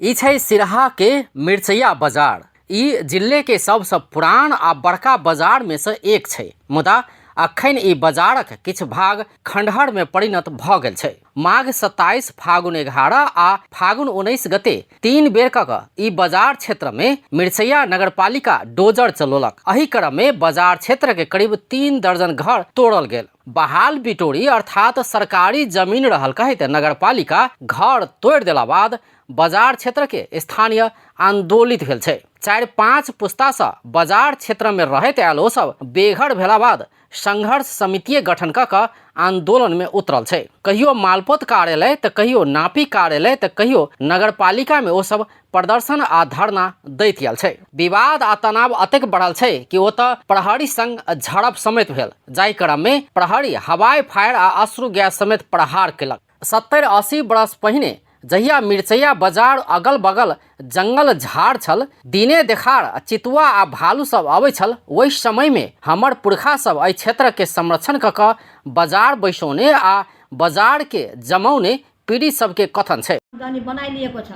ई छै सिरहा के मिरचैया बाजार। ई जिले के सबसँ पुरान आ बड़का बाजार में से एक छै, मुदा अखन ई बाजारक किछु भाग खंडहर में परिणत भ गेल छै। माघ 27, फागुन 11 आ फागुन 19 गते 3 बेर क ई बाजार क्षेत्र में मिरचैया नगरपालिका डोजर चलोलक। एहि क्रम में बाजार क्षेत्र के करीब 3 दर्जन घर तोड़ल गेल। बहाल बिटोरी अर्थात सरकारी जमीन रहल कहैत नगरपालिका घर तोड़ि देला बाद बाजार क्षेत्र के स्थानीय आंदोलित भेल छै। 4-5 पुस्ता से बाजार क्षेत्र में रहैत आयल ओ सब बेघर भेला बाद संघर्ष समिति गठन क क आंदोलन में उतरल छै। कहियो मालपोत कार्यालय त कहियो नापी कार्यालय त कहियो नगरपालिका में ओ सब प्रदर्शन आ धरना दैत आयल छै। विवाद आ तनाव अतेक बढ़ल छै कि ओतऽ प्रहरी संग झड़प समेत भेल, जाहि क्रम में प्रहरी हवाई फायर आ अश्रु गैस समेत प्रहार केलक। 70-80 बरस पहिने जहिया मिरचैया बाजार अगल बगल जंगल झाड़ छल, दिने देखार चितुआ आ भालू सब अबै छल, ओहि समय में हमर पुरखा सब एहि क्षेत्र के संरक्षण क क बाजार बैसौने आ बाजार के जमौने पीड़ित सबके कथन छै। आम्दानी बनाइलिएको छ।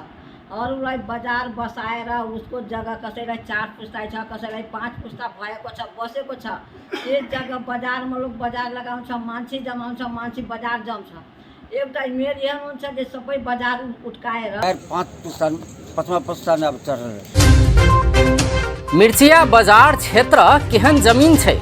अरूलाई बजार बसाएर उसको जग्गा कसैलाई 4 पुस्ता छ, कसैलाई 5 पुस्ता भएको छ, बसेको छ। त्यस जग्गा बजारमा लोक बजार लगाउँछ, मान्छे जमाउँछ, मान्छे बजार जम्छ। एउटा मेयर एहन हुन्छ जे सबै बजार उट्काएर 4-5 पुस्ता, पाँचमा पुस्ता अब चढेर। मिर्चिया बाजार क्षेत्र केहन जमीन छै?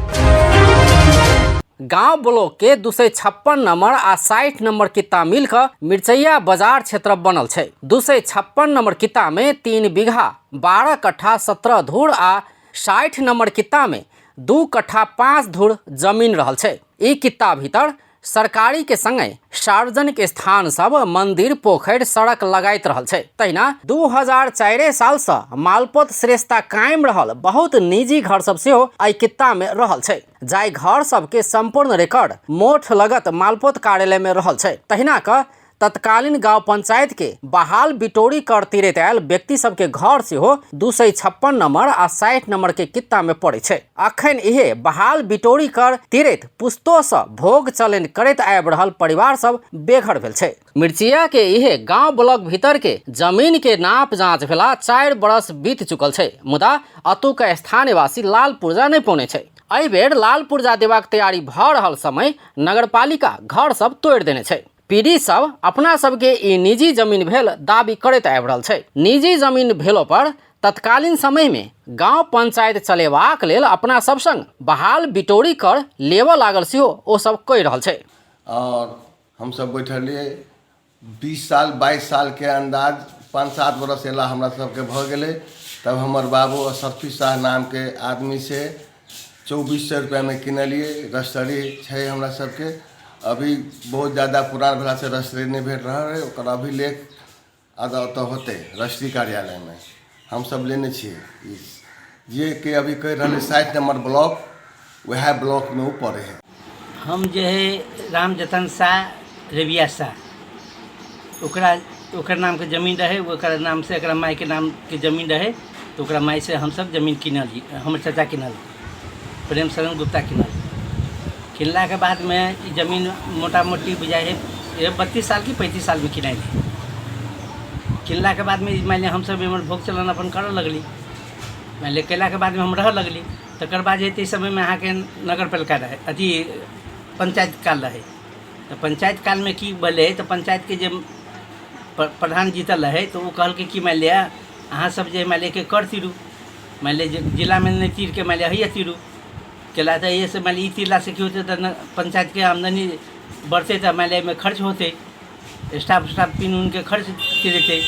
गांव ब्लॉक के 256 नंबर आ 60 नंबर कित्ता मिल क मिर्चैया बाजार क्षेत्र बनल छै। 256 नंबर कित्ता में 3 बीघा 12 कट्ठा 17 धूर आ 60 नंबर कित्ता में 2 कट्ठा 5 धूर जमीन रहल छै। ई कित्ता भीतर सरकारी के संगे सार्वजनिक स्थान सब, मंदिर, पोखरि, सड़क लगाइत रहल छै। तहिना 2004 साल से मालपोत श्रेष्ठता कायम रहल बहुत निजी घर सब सेहो एहि कित्ता में रहल छै, जाहि घर सब के संपूर्ण रिकॉर्ड मोठ लगत मालपोत कार्यालय में रहल छै। तहिना क तत्कालीन गांव पंचायत के बहाल बिटोरी कर तीरैत आयल व्यक्ति सबके घर सेहो 256 नंबर आ 60 नंबर के कित्ता में पड़ै छै। अखन इहे बहाल बिटोरी कर तीरैत पुस्तो से भोग चलन करैत आबि रहल परिवार सब बेघर भेल छै। मिर्चिया के इहे गांव ब्लॉक भीतर के जमीन के नाप जांच भेला 4 बरस बीत चुकल छै, मुदा अतुका स्थानीयवासी लाल पुर्जा नहीं पौने छै। एहि बेर लाल पुर्जा देबाक तैयारी भ रहल समय नगरपालिका घर सब तोड़ि देने छै। पीड़ित सब अपना सबके ई निजी जमीन भेल दावी करैत आबि रहल छै। निजी जमीन भेलो पर तत्कालीन समय में गांव पंचायत चलेबाक लेल अपना सब संग बहाल बिटोरी कर लेबऽ लागल सेहो ओ सब कहि रहल छै। और हमसब बैठलियै 20 साल 22 सालके अन्दाज 5-7 बरस अयला हमरा सबके भऽ गेलै। तब हमर बाबू असरफी शाह नामके आदमी से 2400 रुपैआमे किनलियै। रजिस्ट्री छै हमरा सबके, अभी बहुत जादा पुरान भेलासँ रजिस्ट्री नहि भेट रहल हइ। ओकर अभिलेख ओतऽ होतै रजिस्ट्री कार्यालयमे, हमसब लेने छियै। ई जे कि अभी कहि रहलै 60 नम्बर ब्लॉक, वएह ब्लॉकमे ओ पड़ै हइ। हम जे है राम जतन शाह रविया शाह, ओकरा ओकर नामके जमीन रहै, ओकर नामसँ एकरा मायके नामके जमीन रहै, तऽ ओकरा मायसँ हमसब जमीन किनलियै। हमर चाचा किनल, प्रेम शरण गुप्ता किनल। किनलाके बादमे ई जमीन मोटा मोटी बुझाइ हइ 32 साल कि 35 सालमे किनाइ रहै। किनलाके बादमे मानि लिअ हमसब एम्हर भोग चलन अपन करऽ लगली। मानि लिअ कयलाके बादमे हम रहऽ लगली। तकर बाद जे ताहि समयमे अहाँके नगरपालिका रहै, अथी पंचायत काल रहै। तऽ पंचायत कालमे की भेलै तऽ पंचायतके जे प्रधान जीतल रहै तऽ ओ कहलकै कि मानि लिअ अहाँ सब जे मानि लिअ कि कर तीरू, मानि लिअ जे जिलामे नहि तीरके मानि लिअ हैया तीरू केला तऽ एहिसँ मानि लिअ ई तीरलासँ की होतै तऽ पंचायतके आमदनी बढ़तै, तऽ मानि लिअ एहिमे खर्च होतै, स्टाफ उस्टाफ पिन उनके खर्च तीरेतै।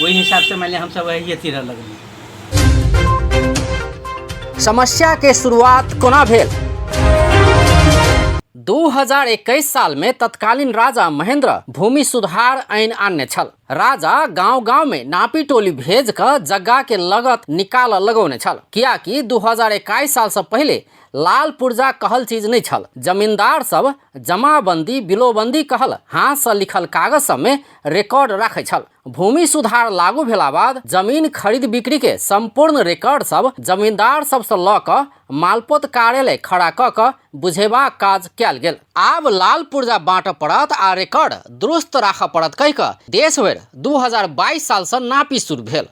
ओहि हिसाबसँ मानि लिअ हमसब हैया तीरऽ लगलियै। समस्या के शुरुआत कोना भेल? 2021 साल में तत्कालीन राजा महेंद्र भूमि सुधार ऐन आनने छल। राजा गांव गांव में नापी टोली भेज क जग्गा के लगत निकाल लगौने छल, कियाकि 2021 साल से पहले लाल पुर्जा कहल चीज नहीं छल। जमींदार सब जमाबंदी बिलोबंदी कहल हाथ से लिखल कागज सब में रिकॉर्ड राखै छल। भूमि सुधार लागू भेला बाद जमीन खरीद बिक्री के संपूर्ण रिकॉर्ड सब जमींदार सब से ल क मालपोत कार्यालय खड़ा क क बुझेबाक काज कयल गेल। आब लाल पुर्जा बाँटऽ पड़त आ रिकॉर्ड दुरुस्त राखऽ पड़त कहि क देश भरि बेर 2022 सालसँ नापी शुरू भेल,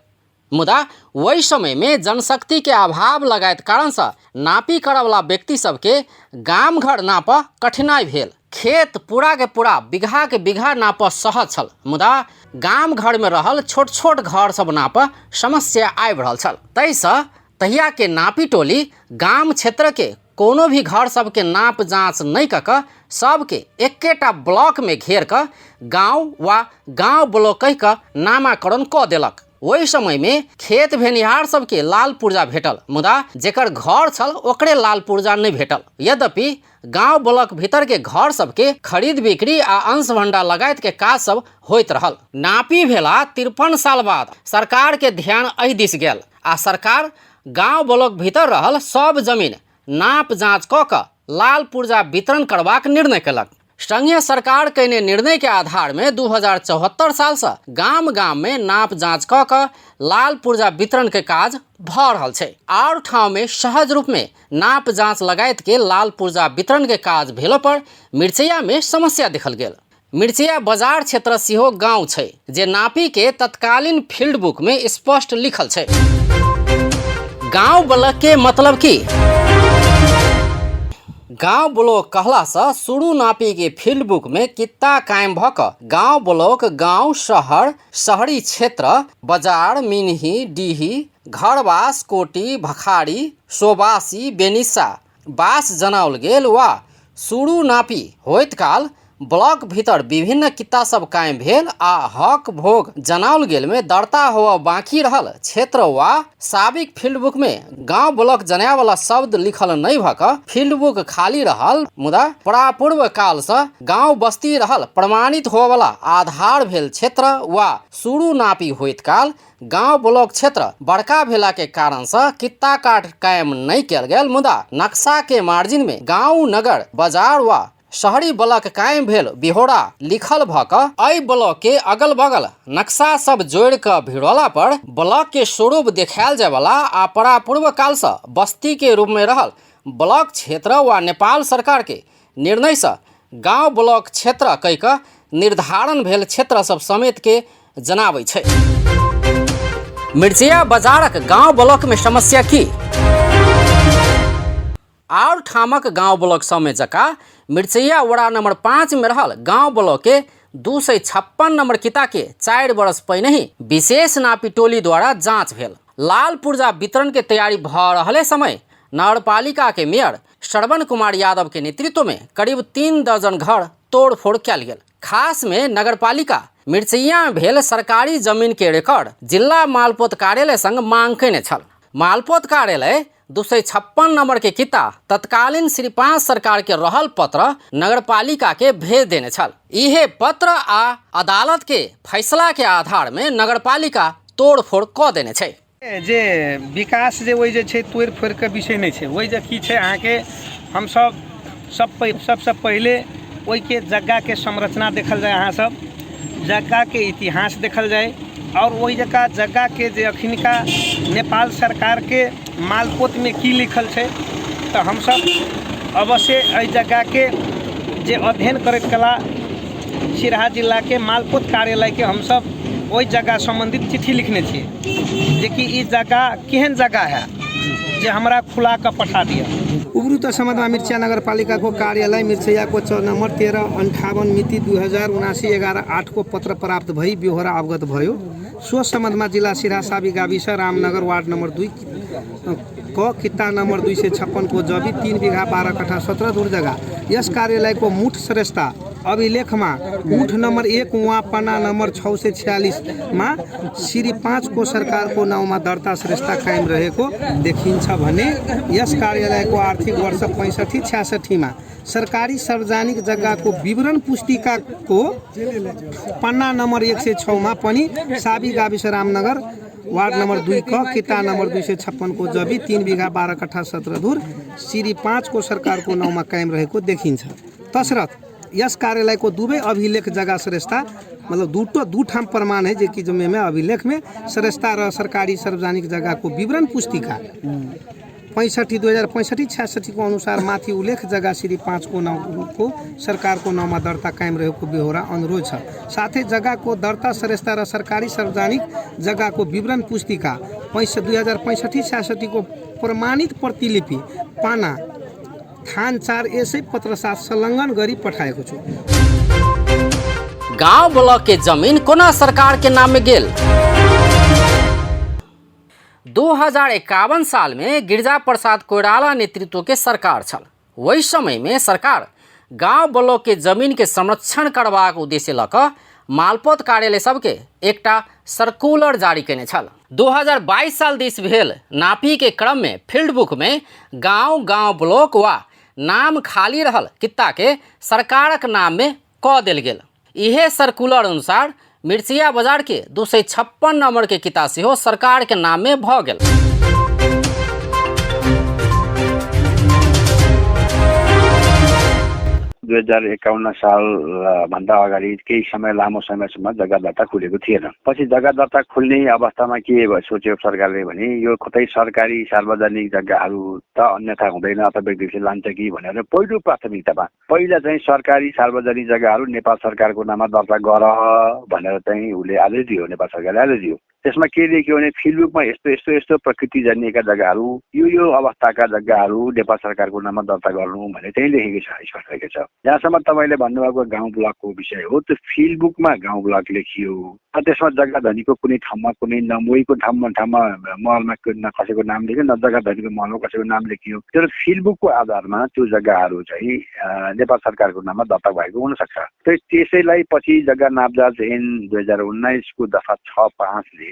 मुदा ओहि समयमे जनशक्तिके अभाव लगायत कारणसँ नापी करऽवला व्यक्ति सबके गाम घर नापऽ कठिनाइ भेल। खेत पूरा के पूरा बीघा के बीघा नापऽ सहज छल, मुदा गाम घरमे रहल छोट छोट घर सब नापऽ समस्या आबि रहल छल। ताहिसँ तहियाके नापी टोली गाम क्षेत्रके कोनो भी घर सबके नाप जाँच नहि कऽ कऽ सबके एकेटा ब्लॉकमे घेर कऽ गाँव वा गाँव ब्लॉक कहि कऽ नामाकरण कऽ देलक। ओहि समयमे खेत भेनिहार सबके लाल पुर्जा भेटल, मुदा जेकर घर छल ओकरे लाल पुर्जा नहि भेटल। यद्यपि गाँव ब्लॉक भीतरके घर सबके खरीद बिक्री आ अंश भंडा लगायतके काज सब होइत रहल। नापी भेला 53 साल बाद सरकारके ध्यान एहि दिस गेल आ सरकार गाँव ब्लॉक भीतर रहल सब जमीन नाप जाँच कऽ कऽ लाल पुर्जा वितरण करबाक निर्णय केलक। संघीय सरकार कयने निर्णय के आधार में 2074 साल से गाम गाम में नाप जांच कऽ कऽ लाल पुर्जा वितरण के काज भऽ रहल छै। आर ठाम में सहज रूप में नाप जांच लगायत के लाल पुर्जा वितरण के काज भेलो पर मिर्चैया में समस्या देखल गेल। मिर्चैया बाजार क्षेत्र सेहो गांव छै जे नापी के तत्कालीन फील्ड बुक में स्पष्ट लिखल छै। गांव ब्लॉक के मतलब की? गांव ब्लॉक कहलासँ शुरू नापी के फील्ड बुक में कित्ता कायम भऽ कऽ गांव ब्लॉक गांव, शहर, शहरी क्षेत्र, बाजार, मिनही, डीही, घरवास, कोटी, भखारी, सोबासी, बेनिसा बास जनाओल गेल वा शुरू नापी होइत काल ब्लॉक भीतर विभिन्न कित्ता सब कायम भेल आ हक भोग जनाओल गेल में दर्ता होअ बाकी रहल क्षेत्र वा साबिक फील्ड बुक में गांव ब्लॉक जनाय वाला शब्द लिखल नहि भऽ कऽ फील्ड बुक खाली रहल, मुदा परापूर्व काल सँ गांव बस्ती रहल प्रमाणित होअ वाला आधार भेल क्षेत्र वा शुरू नापी होइत काल गांव ब्लॉक क्षेत्र बड़का भेला के कारण से कित्ता काट कायम नहीं कयल गेल, मुदा नक्शा के मार्जिन में गांव, नगर, बाजार वा शहरी ब्लॉक कायम भेल बिहोरा लिखल भ क एहि ब्लॉक के अगल बगल नक्शा सब जोड़ क भिड़ोला पर ब्लॉक के स्वरूप देखायल जाय वाला आ परापूर्व काल से बस्ती के रूप में रहल ब्लॉक क्षेत्र वा नेपाल सरकार के निर्णय से गांव ब्लॉक क्षेत्र कहि क निर्धारण भेल क्षेत्र सब समेत के जनाबै छै। मिर्चिया बाजारक गांव ब्लॉक में समस्या की? आर ठामक गांव ब्लॉक सबमे जकाँ मिर्चैया वडा नंबर 5 में रहल गांव ब्लॉक के 256 नंबर किता के 4 वर्ष पहिने ही विशेष नापी टोली द्वारा जांच भेल। लाल पुर्जा वितरण के तैयारी भऽ रहले समय नगरपालिका के मेयर श्रवण कुमार यादव के नेतृत्व में करीब 3 दर्जन घर तोड़फोड़ कयल गेल। खास में नगरपालिका मिर्चैया में भेल सरकारी जमीन के रिकॉर्ड जिला मालपोत कार्यालय संग मांग कयने छल। मालपोत कार्यालय 256 नंबर के किता तत्कालीन श्री 5 सरकार के रहल पत्र नगरपालिका के भेज देने छल। इहे पत्र आ अदालत के फैसला के आधार में नगरपालिका तोड़फोड़ क देने छै। जे विकास जे ओहि जे छै तोड़ि फोड़ि कऽ विषय नहि छै। ओहि जे की छै अहाँके हमसभ सब सबसँ पहिले ओहिके जग्गाके संरचना देखल जाय, अहाँ सब जग्गाके इतिहास देखल जाय आओर ओहि जगह जग्गाके जे अखिनका नेपाल सरकारके मालपोतमे की लिखल छै, तऽ हमसभ अवश्य एहि जग्गाके जे अध्ययन करैत कला सिरहा जिलाके मालपोत कार्यालयके हमसभ ओहि जगह सम्बन्धित चिट्ठी लिखने छियै जेकि ई जगह केहन जगह है जे हमरा खुला कऽ पठा दिअ। उब्रुत सम्बन्धमा मिर्चिया नगरपालिकाको कार्यालय मिर्चैयाको च नम्बर 1358 मिति 2079 11 8 को पत्र प्राप्त भई बेहोरा अवगत भयो। सो सम्बन्धमा जिल्ला सिरहा साबी गाविस रामनगर वार्ड नम्बर 2 क किता नम्बर 256 को जबी 3 बिघा 12 कट्ठा 17 धुर जग्गा यस कार्यालयको मुठ श्रेष्ठता अभिलेखमा मुठ नम्बर 1 उहाँ पन्ना नम्बर 646 मा श्री 5 को सरकारको नाउँमा दर्ता श्रेष्ठता कायम रहेको देखिन्छ भने यस कार्यालयको आर्थिक वर्ष 65-66 मा सरकारी सार्वजनिक जग्गाको विवरण पुस्तिकाको पन्ना नम्बर 106 मा पनि साबी गाविस रामनगर वार्ड नम्बर 2 क किता नम्बर 256 को जबी 3 बिघा 12 कट्ठा 17 धुर श्री 5 को सरकारको नाउँमा कायम रहेको देखिन्छ। तसर्थ यस कार्यालयको दुवै अभिलेख जग्गा श्रेष्ठता मतलब दू ठाम प्रमाण है जे कि जम्मे में अभिलेख में श्रेष्ठता र सरकारी सार्वजनिक जग्गाको विवरण पुस्तिका 65 2065 66 अनुसार माथि उल्लेख जग्गा श्री 5 नाउँको सरकारको नाउँमा दर्ता कायम रहेको बेहोरा अनुरोध छ। साथै जग्गाको दर्ता श्रेष्ठता र सरकारी सार्वजनिक जग्गाको विवरण पुस्तिका 2065 66 को प्रमाणित प्रतिलिपि पाना थान 4 यसै पत्र साथ संलग्न गरी पठाएको छु। गांव ब्लॉक के जमीन कोना सरकार के नाम में गेल। 2051 साल में गिरिजा प्रसाद कोइराला नेतृत्व के सरकार छल। ओहि समय में सरकार गांव ब्लॉक के जमीन के संरक्षण करबाक उद्देश्य लऽ कऽ मालपोत कार्यालय सबके एकटा सर्कुलर जारी केने छल। 2022 साल दिस भेल नापी के क्रम में फील्ड बुक में गांव गांव ब्लॉक वा नाम खाली रहल कित्ता के सरकारक नाम में कऽ देल गेल। इहे सर्कुलर अनुसार मिर्चिया बाजार के 256 नंबर के किताब सेहो सरकार के नाम में भऽ गेल। 2051 साल भन्दा अगाडि केही समय, लामो समयसम्म जग्गा दर्ता खुलेको थिएन। पछि जग्गा दर्ता खुल्ने अवस्थामा के सोच्यो सरकारले भने यो कतै सरकारी सार्वजनिक जग्गाहरू त अन्यथा हुँदैन अथवा व्यक्तिले लान्छ कि भनेर पहिलो प्राथमिकतामा पहिला चाहिँ सरकारी सार्वजनिक जग्गाहरू नेपाल सरकारको नाममा दर्ता गर भनेर चाहिँ उसले आदेश दियो, नेपाल सरकारले आदेश दियो। त्यसमा के लेख्यो भने फिल्डबुकमा यस्तो यस्तो यस्तो प्रकृति जन्मिएका जग्गाहरू, यो यो अवस्थाका जग्गाहरू नेपाल सरकारको नाममा दर्ता गर्नु भन्ने चाहिँ लेखेको छ, स्पष्ट लेखेको छ। जहाँसम्म तपाईँले भन्नुभएको गाउँ ब्लकको विषय हो, त्यो फिल्डबुकमा गाउँ ब्लक लेखियो, त्यसमा जग्गा धनीको कुनै ठाउँमा कुनै नमोहीको ठाउँमा ठाउँमा महलमा न कसैको नाम लेख्यो, न जग्गा धनीको महलमा कसैको नाम लेखियो। तर फिल्डबुकको आधारमा त्यो जग्गाहरू चाहिँ नेपाल सरकारको नाममा दर्ता भएको हुनसक्छ। त्यसैलाई पछि जग्गा नापजाँच ऐन 2019 को दफा 6(5 ले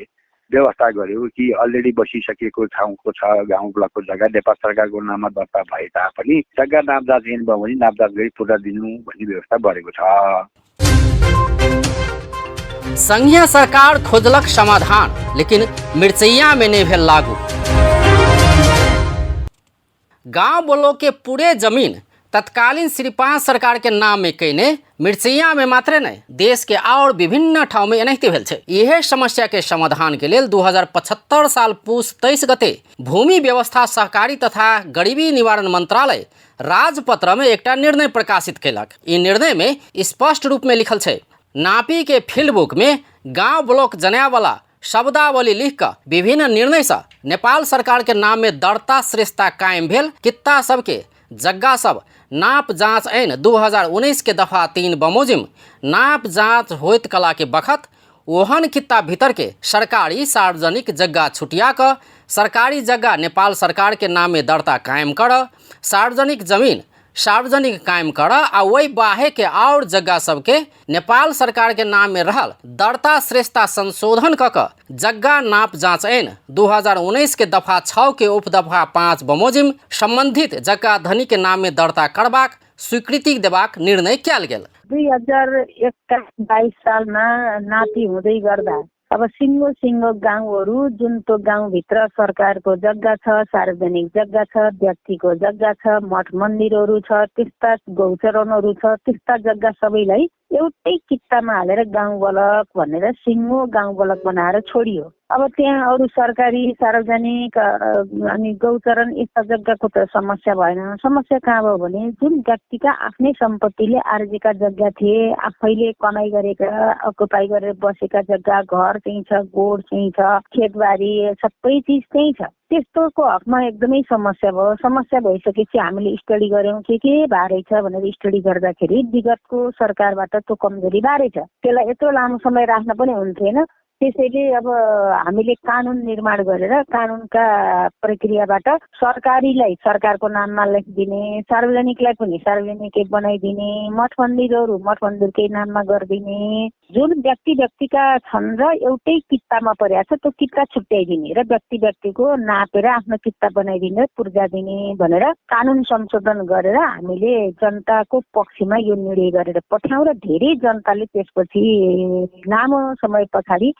व्यवस्था गर्यो कि अलरेडी बसिसकेको ठाउँको छ गाउँ ब्लकको जग्गा नेपाल सरकारको नाममा दर्ता भए तापनि जग्गा नापजाँच ऐन भयो भने नापजाँच गरी पूरा दिनु भन्ने व्यवस्था गरेको छ। संघीय सरकार खोजलक समाधान, लेकिन मिर्चैया में नहीं भेल लागू। गांव ब्लॉक के पूरे जमीन तत्कालीन श्री 5 सरकार के नाम में कयने मिर्चैया में मात्रे नहीं, देश के और विभिन्न ठाउँ में एनाहिते भेल छै। इहे समस्या के समाधान के लेल 2075 साल पुस 23 गते भूमि व्यवस्था सहकारी तथा गरीबी निवारण मंत्रालय राजपत्र में एकटा निर्णय प्रकाशित कयलक। ई निर्णय में स्पष्ट रूप में लिखल छै, नापी के फील्ड बुक में गांव ब्लॉक जनावला शब्दावली लिख कऽ विभिन्न निर्णय से नेपाल सरकार के नाम में दर्ता श्रेष्ठता कायम भेल कित्ता सबके जग्गा सब नाप जाँच ऐन 2019 के दफा 3 बमोजिम नाप जाँच होइत कला के बखत ओहन कित्ता भीतर के सरकारी सार्वजनिक जग्गा छुटिया कऽ सरकारी जग्गा नेपाल सरकार के नाम में दर्ता कायम कर, सार्वजनिक जमीन सार्वजनिक कायम कर आ ओहि बाहे के और जग्गा सबके नेपाल सरकार के नाम में रहल दर्ता श्रेष्ठता संशोधन क कऽ जग्गा नाप जाँच ऐन 2019 के दफा 6 के उपदफा 5 बमोजिम संबंधित जग्गा धनी के नाम में दर्ता करबाक स्वीकृति देबाक निर्णय कयल गेल। 2021-22 सालमा नापी हुँदै गर्दा अब सिङ्गो सिङ्गो गाउँहरू जुन त्यो गाउँभित्र सरकारको जग्गा छ, सार्वजनिक जग्गा छ, व्यक्तिको जग्गा छ, मठ मन्दिरहरू छ, त्यस्ता गौचरणहरू छ, त्यस्ता जग्गा सबैलाई एउटै कित्तामा हालेर गाउँ ब्लक भनेर सिङ्गो गाउँ ब्लक बनाएर छोडियो। अब त्यहाँ अरू सरकारी सार्वजनिक अनि गौचरण यस्ता जग्गाको त समस्या भएन। समस्या कहाँ भयो भने जुन व्यक्तिका आफ्नै सम्पत्तिले आर्जेका जग्गा थिए, आफैले कमाइ गरेका अकुपाई गरेर बसेका जग्गा, घर त्यहीँ छ, गोठ त्यहीँ छ, खेतबारी सबै चिज त्यहीँ छ, त्यस्तोको हकमा एकदमै समस्या भयो। समस्या भइसकेपछि हामीले स्टडी गऱ्यौँ के के भए रहेछ भनेर। स्टडी गर्दाखेरि विगतको सरकारबाट त्यो कमजोरी भए रहेछ, त्यसलाई यत्रो लामो समय राख्न पनि हुन्थेन। त्यसैले अब हामीले कानुन निर्माण गरेर कानुनका प्रक्रियाबाट सरकारीलाई सरकारको नाममा लेखिदिने, सार्वजनिकलाई पनि सार्वजनिकै बनाइदिने, मठ मन्दिरहरू मठ मन्दिरकै नाममा गरिदिने, जुन व्यक्ति व्यक्तिका छन् र एउटै कित्तामा परेको छ त्यो कित्ता छुट्याइदिने र व्यक्ति व्यक्तिको नापेर आफ्नो कित्ता बनाइदिने, पूर्जा दिने भनेर कानुन संशोधन गरेर हामीले जनताको पक्षमा यो निर्णय गरेर पठायौँ र धेरै जनताले त्यसपछि लामो समय पछाडि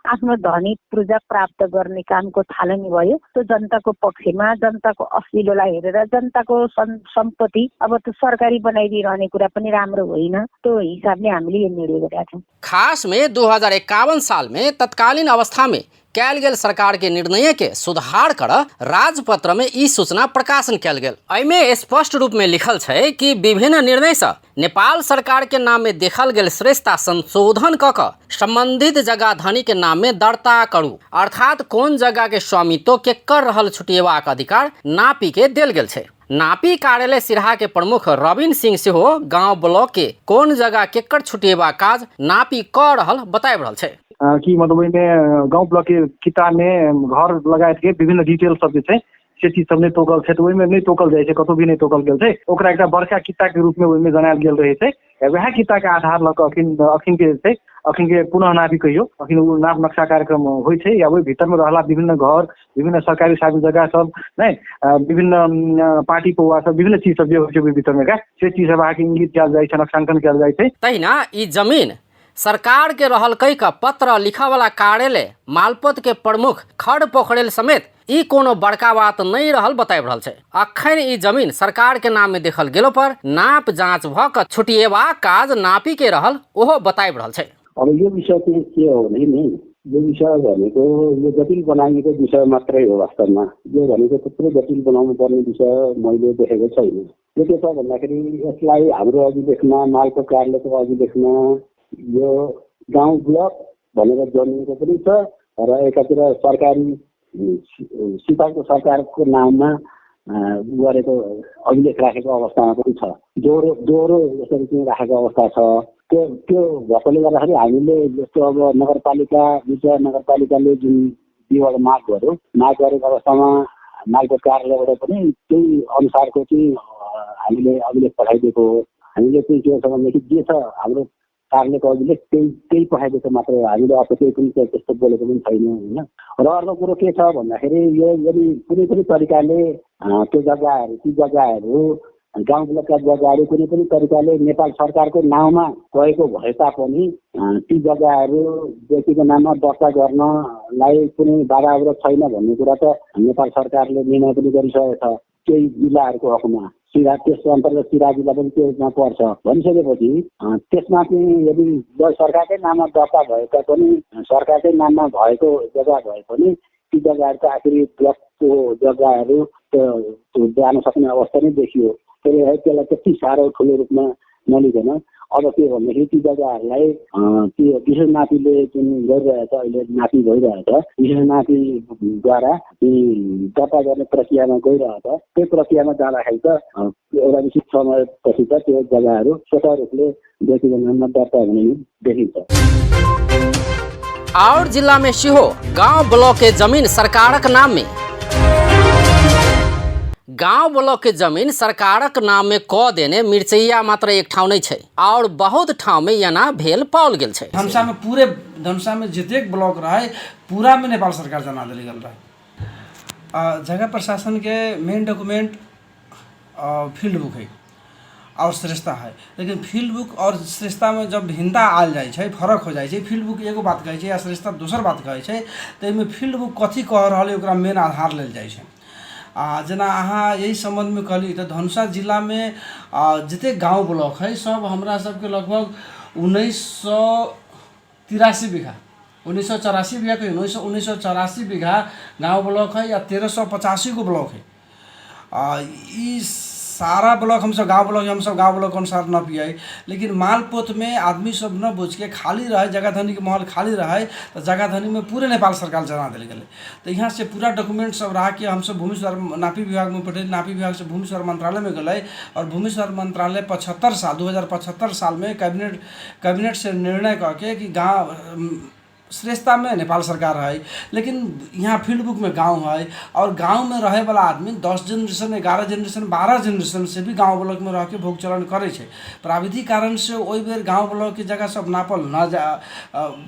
आफ्नो धनी पूर्जा प्राप्त गर्ने कामको थालनी भयो। त्यो जनताको पक्षमा, जनताको असलिलोलाई हेरेर जनताको सम्पत्ति अब त्यो सरकारी बनाइदिइरहने कुरा पनि राम्रो होइन, त्यो हिसाबले हामीले यो निर्णय गरेका छौँ। खास में 2051 साल में तत्कालीन अवस्था में कयल गेल सरकार के निर्णय के सुधार कर राजपत्र में ई सूचना प्रकाशन कयल गेल। एहिमे स्पष्ट रूप में लिखल छै कि विभिन्न निर्णय से नेपाल सरकार के नाम में देखल गेल श्रेष्ठता संशोधन क क संबंधित जगह धनी के नाम में दर्ता करू, अर्थात कोन जगह के स्वामित्व के कर रहल छुटिएबाक अधिकार नापी के देल गेल छै। नापी कार्यालय सिरहा के प्रमुख रविन सिंह सेहो गांव ब्लॉक के कोन जगह केकर छुटिएबाक काज नापी क रहल बताबि रहल छै। कि मतलब ओहिमे गाँव ब्लॉक के किताबमे घर लगायतके विभिन्न डिटेल सब जे छै से चीज सब नहि तोकल छै, तऽ ओहिमे नहि तोकल जाइ छै, कतहु भी नहि तोकल गेल छै। ओकरा एकटा बड़का किताबके रूपमे ओहिमे जनायल गेल रहै छै। वएह किताबके आधार लऽ कऽ अखन अखनके जे छै अखनके पुनः नापी कहियौ, अखन ओ नाप नक्शा कार्यक्रम होइ छै या ओहि भीतरमे रहला विभिन्न घर, विभिन्न सरकारी सार्वजनिक जगह सब नहि, विभिन्न पार्टी पौआ सब, विभिन्न चीज सब जे होइ छै ओहि भीतरमे का से चीज सब अहाँके इंगित कयल जाइ छै, नक्शांकन कयल जाइ छै। तहिना ई जमीन सरकार के रहल कहि कऽ पत्र लिखऽ वाला कार्यालय मालपोत के प्रमुख खड़ पोखरेल समेत ई कोनो बड़का बात नहि रहल बताबि रहल छै। अखन ई जमीन सरकार के नाम में देखल गेलो पर नाप जांच भऽ कऽ छुटिएबाक काज नापी के रहल ओहो बताबि रहल छै। अब यो विषय चाहिँ के हो भने नि, यो विषय भनेको यो जटिल बनाइएको विषय मात्रै हो। वास्तवमा यो भनेको त्यत्रो जटिल बनाउनु पर्ने विषय मैले देखेको छैन। यो के छ भन्दाखेरि यसलाई हाम्रो अभिलेखमा, मालपोत कार्यालयको अभिलेखमा यो गाउँ ब्लक भनेर जमिनको पनि छ र एकातिर सरकारी सिपाहीको सरकारको नाममा गरेको अभिलेख राखेको अवस्थामा पनि छ। दोहोरो दोहोरो यसरी चाहिँ राखेको अवस्था छ। त्यो त्यो भएकोले गर्दाखेरि हामीले जस्तो अब नगरपालिका मिर्चा नगरपालिकाले जुन विवाद माग गर्यो, माग गरेको अवस्थामा मालपोत कार्यालयबाट पनि त्यही अनुसारको चाहिँ हामीले अभिलेख पठाइदिएको हो। हामीले चाहिँ के छ भनेदेखि जे छ हाम्रो कार्यालयको अभिलेख त्यही त्यही पठाइदिएको मात्रै हो। हामीले अर्को केही पनि त्यस्तो बोलेको पनि छैन होइन। र अर्को कुरो के छ भन्दाखेरि यो यदि कुनै पनि तरिकाले त्यो जग्गाहरू, ती जग्गाहरू गाउँ ब्लकका जग्गाहरू कुनै पनि तरिकाले नेपाल सरकारको नाउँमा गएको भए तापनि ती जग्गाहरू व्यक्तिको नाममा दर्ता गर्नलाई कुनै बाधा अवरोध छैन भन्ने कुरा त नेपाल सरकारले निर्णय पनि गरिसकेको छ। केही जिल्लाहरूको हकमा सिरा, त्यस अन्तर्गत सिरा जिल्ला पनि त्यसमा पर्छ भनिसकेपछि त्यसमा चाहिँ यदि सरकारकै नाममा दर्ता भए तापनि, सरकारकै नाममा भएको जग्गा भए पनि ती जग्गाहरू त आखिरी ब्लकको जग्गाहरू जान सक्ने अवस्था नै देखियो। त्यसले गर्दा त्यसलाई त्यति साह्रो ठुलो रूपमा नलिकन अब के भनेदेखि ती जग्गाहरूलाई त्यो विशेष नापीले जुन गरिरहेछ, अहिले नापी भइरहेछ, विशेष नापीद्वारा ती दर्ता गर्ने प्रक्रियामा गइरहेछ। त्यो प्रक्रियामा जाँदाखेरि त एउटा निश्चित समयपछि त त्यो जग्गाहरू स्वतः रूपले व्यक्तिको नाममा दर्ता हुने देखिन्छ। और जिला में सेहो गांव ब्लॉक के जमीन सरकारक नाम में गांव ब्लॉक के जमीन सरकारक नाम में क देने मिर्चैया मात्र एक ठाउँ नहीं छै और बहुत ठाउँ में एना भेल पाओल गेल छै। धनुषा में पूरे धनुषा में जतेक ब्लॉक रहे पूरा में नेपाल सरकार जना देल गेल रहे। जगह प्रशासन के मेन डॉक्यूमेंट फील्ड बुक है और श्रेष्ठता है, लेकिन फील्ड बुक और श्रेष्ठता में जब भिन्नता आयल जाइ छै, फरक हो जाइ छै। फील्ड बुक एगो बात कहै छै आ श्रेष्ठता दोसर बात कहै छै, तऽ एहिमे फील्ड बुक कथी कह रहल है ओकरा मेन आधार लेल जाइ छै। आ जेना अहाँ एहि सम्बन्धमे कहली तऽ धनुषा जिलामे जतेक गाँव ब्लॉक है सब हमरा सबके लगभग 1983 बीघा, 1984 बीघा कहियौ, 1984 बीघा गाँव ब्लॉक है या 1385 गो ब्लॉक है। ई सारा ब्लॉक हमसब गाँव ब्लॉक हमसब गाँव ब्लॉक अनुसार नपियै, लेकिन मालपोतमे आदमी सब न बुझिके खाली रहै, जगह धनीके महल खाली रहै तऽ जगह धनीमे पूरे नेपाल सरकार जना देल गेलै। तऽ यहाँ से पूरा डॉक्यूमेंट सब राखके हमसब भूमि सुधार नापी विभागमे पठेली, नापी विभाग से भूमि सुधार मंत्रालयमे गेलै और भूमि सुधार मंत्रालय 75 साल 2075 सालमे कैबिनेट से निर्णय कऽ के कि गाँव श्रेष्ठतामे नेपाल सरकार है, लेकिन यहाँ फील्ड बुकमे गाँव है और गाँवमे रहैवला आदमी 10 जेनरेशन 11 जेनरेशन 12 जेनरेशन से भी गाँव ब्लॉकमे रहिके भोग चलन करै छै। प्राविधिक कारणसँ ओहि बेर गाँव ब्लॉकके जगह सब नापल न जा,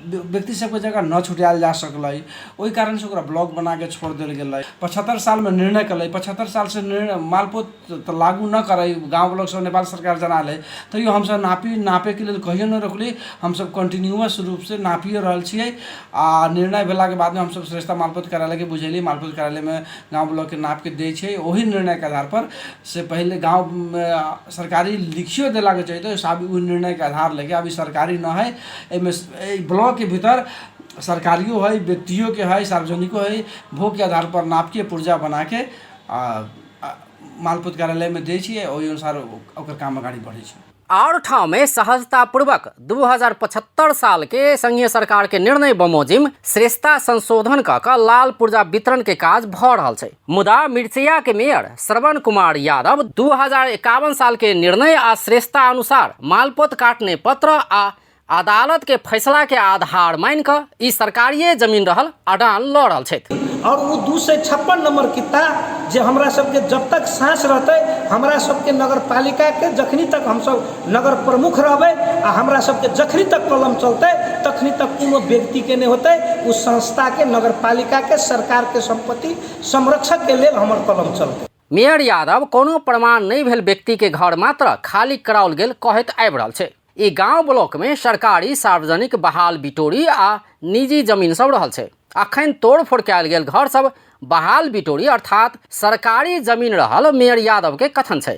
व्यक्ति सबके जगह न छुटायल जा सकलै, ओहि कारणसँ ओकरा ब्लॉक बनाके छोड़ देल गेलै। 75 सालमे निर्णय केलै, 75 सालसँ निर्णय मालपोत तऽ लागू न करै, गाँव ब्लॉक सब नेपाल सरकार जना लै, तैयो हमसब नापेके लेल कहियो नहि रोकली, हमसब कंटिन्यूअस रूपसँ नापिए रहल छियै। आ निर्णय भेलाके बादमे हमसब श्रेष्ठता मालपोत कार्यालयके बुझेली, मालपोत कार्यालयमे गाँव ब्लॉकके नापके दै छै। ओही निर्णयके आधारपर से पहिले गाँवमे सरकारी लिखियो देलाके चाही तऽ ओ निर्णयके आधार लेके अभी सरकारी न है। एहिमे एहि ब्लॉकके भीतर सरकारियो हइ, व्यक्तियोके हइ, सार्वजनिको हइ, भोगके आधार पर नापके पुर्जा बनाके आ मालपोत कार्यालयमे दै छियै, ओहि अनुसार ओकर काम अगाडि बढ़ै छै। और ठाउँ में सहजतापूर्वक 2075 साल के संघीय सरकार के निर्णय बमोजिम श्रेष्ठता संशोधन क क लाल पुर्जा वितरण के काज भ रहल छै। मुदा मिर्चैया के मेयर श्रवण कुमार यादव 2051 साल के निर्णय आ श्रेष्ठता अनुसार मालपोत काटने पत्र आ अदालत के फैसला के आधार मानि कऽ ई सरकारिये जमीन रहल अडान लऽ रहल छथि। आओर ओ 256 नम्बर कित्ता जे हमरा सबके जब तक साँस रहतै, हमरा सबके नगरपालिकाके जखनी तक हमसब नगर प्रमुख रहबै आ हमरा सबके जखनी तक कलम चलतै तखनी तक कोनो व्यक्तिके नहि होतै। ओ संस्थाके, नगरपालिकाके, सरकारके सम्पत्ति संरक्षणके लेल हमर कलम चलतै। मेयर यादव कोनो प्रमाण नहि भेल व्यक्तिके घर मात्र खाली कराओल गेल कहैत आबि रहल छै। ई गांव ब्लॉक में सरकारी, सार्वजनिक, बहाल बिटोरी आ निजी जमीन सब रहल छै। अखन तोड़फोड़ कयल गेल घर सब बहाल बिटोरी अर्थात सरकारी जमीन रहल मेयर यादव के कथन छै।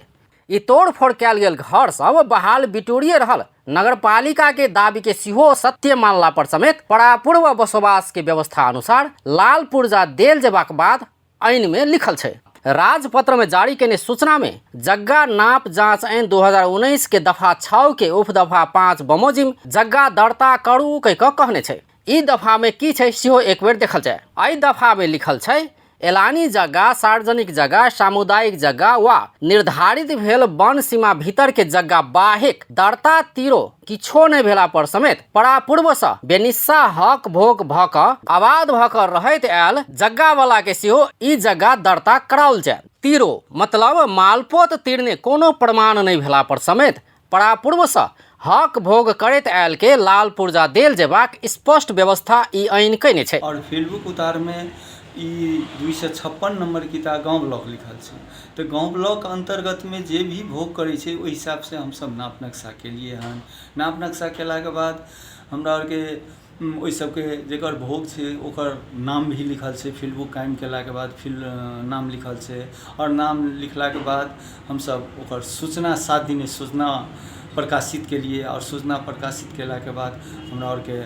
ई तोड़फोड़ कयल गेल घर सब बहाल बिटोरिये रहल नगरपालिका के दाबी के सेहो सत्य मानला पर समेत परापूर्व बसोबास के व्यवस्था अनुसार लाल पुर्जा देल जेबाक बाद ऐन में लिखल छै। राजपत्र में जारी केने सूचना में जग्गा नाप जांच ऐन 2019 के दफा 6 के उपदफा 5 बमोजिम जग्गा दर्ता करू कहि कऽ कहने छै। ई दफा में की छै सेहो एक बेर देखल जाय। एहि दफा में लिखल छै, एलानी जग्गा, सार्वजनिक जग्गा, सामुदायिक जग्गा वा निर्धारित भेल वन सीमा भीतर के जग्गा बाहेक दर्ता तीरो किछो नहि भेला पर समेत परापूर्वसँ बेनिस्सा हक भोग भऽ कऽ आबाद भऽ कऽ रहैत आयल जग्गावला के सेहो ई जग्गा दर्ता कराओल जाय। तीरो मतलब मालपोत तीरने कोनो प्रमाण नहि भेला पर समेत परापूर्वसँ हक भोग करैत आयल के लाल पुर्जा देल जेबाक स्पष्ट व्यवस्था ई ऐन कयने छै। आओर फेसबुक उतारमे ई 256 नम्बर किता गाँव ब्लॉक लिखल छै, तऽ गाँव ब्लॉक अन्तर्गतमे जे भी भोग करै छै ओहि हिसाबसँ हमसभ नाप नक्शा केलियै हन। नाप नक्शा केलाके बाद हमरा आरके ओहि सबके जकर भोग छै ओकर नाम भी लिखल छै। फील्ड बुक कायम केलाके बाद फील्ड नाम लिखल छै आओर नाम लिखलाके बाद हमसभ ओकर सूचना 7 दिने सूचना प्रकाशित केलियै आओर सूचना प्रकाशित केलाके बाद हमरा आरके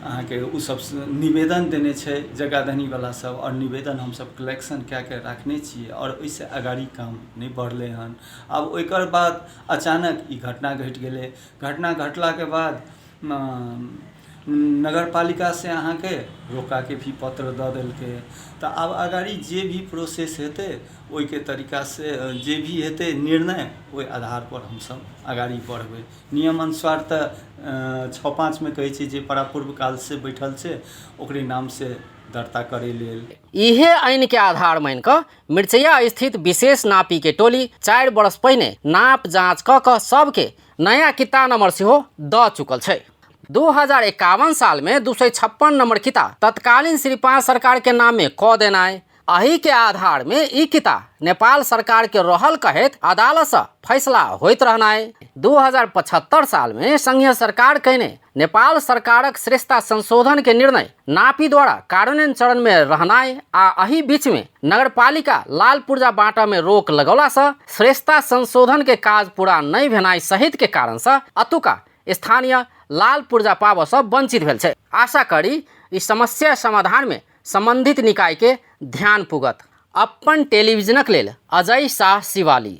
अहाँके ओसभ निवेदन देने छै जगह धनीवला सब, आओर निवेदन हमसभ कलेक्शन कए कऽ राखने छियै आओर ओहिसँ अगाड़ी काम नहि बढ़लै हन। आब ओकर बाद अचानक ई घटना घटि गेलै। घटना घटलाके बाद नगरपालिकासँ अहाँके रोकाके भी पत्र दऽ देलकै। तऽ आब अगाड़ी जे भी प्रोसेस हेतै ओहिके तरीकासँ जे भी हेतै निर्णय, ओहि आधारपर हमसभ अगाड़ी बढ़बै। नियम अनुसार तऽ 6(5) मे कहै छै जे परापूर्व कालसँ बैठल छै ओकरे नामसँ दर्ता करै लेल। इहे ऐन के आधार मानि कऽ मिर्चैया स्थित विशेष नापी के टोली 4 बरस पहिने नाप जांच कऽ कऽ सबके नया किता नंबर सेहो दऽ चुकल छै। 2051 साल में 256 नंबर किता तत्कालीन श्री 5 सरकार के नाम में कऽ देनाइ, एहि के आधार में ई किता नेपाल सरकार के रहल कहैत अदालत से फैसला होइत रहनाइ, 2075 साल में संघीय सरकार कयने नेपाल सरकारक श्रेष्ठता संशोधन के निर्णय नापी द्वारा कार्यान्वयन चरण में रहनाइ आ एहि बीच में नगरपालिका लाल पुर्जा बाँटऽ में रोक लगौला से श्रेष्ठता संशोधन के काज पूरा नहि भेनाइ सहित के कारण से अतुका स्थानीय लाल पुर्जा पाबऽ से वंचित भेल छै। आशा करी ई समस्या समाधान में संबंधित निकाय के ध्यान पुगत। अपन टेलीविजनक लेल अजय शाह शिवाली।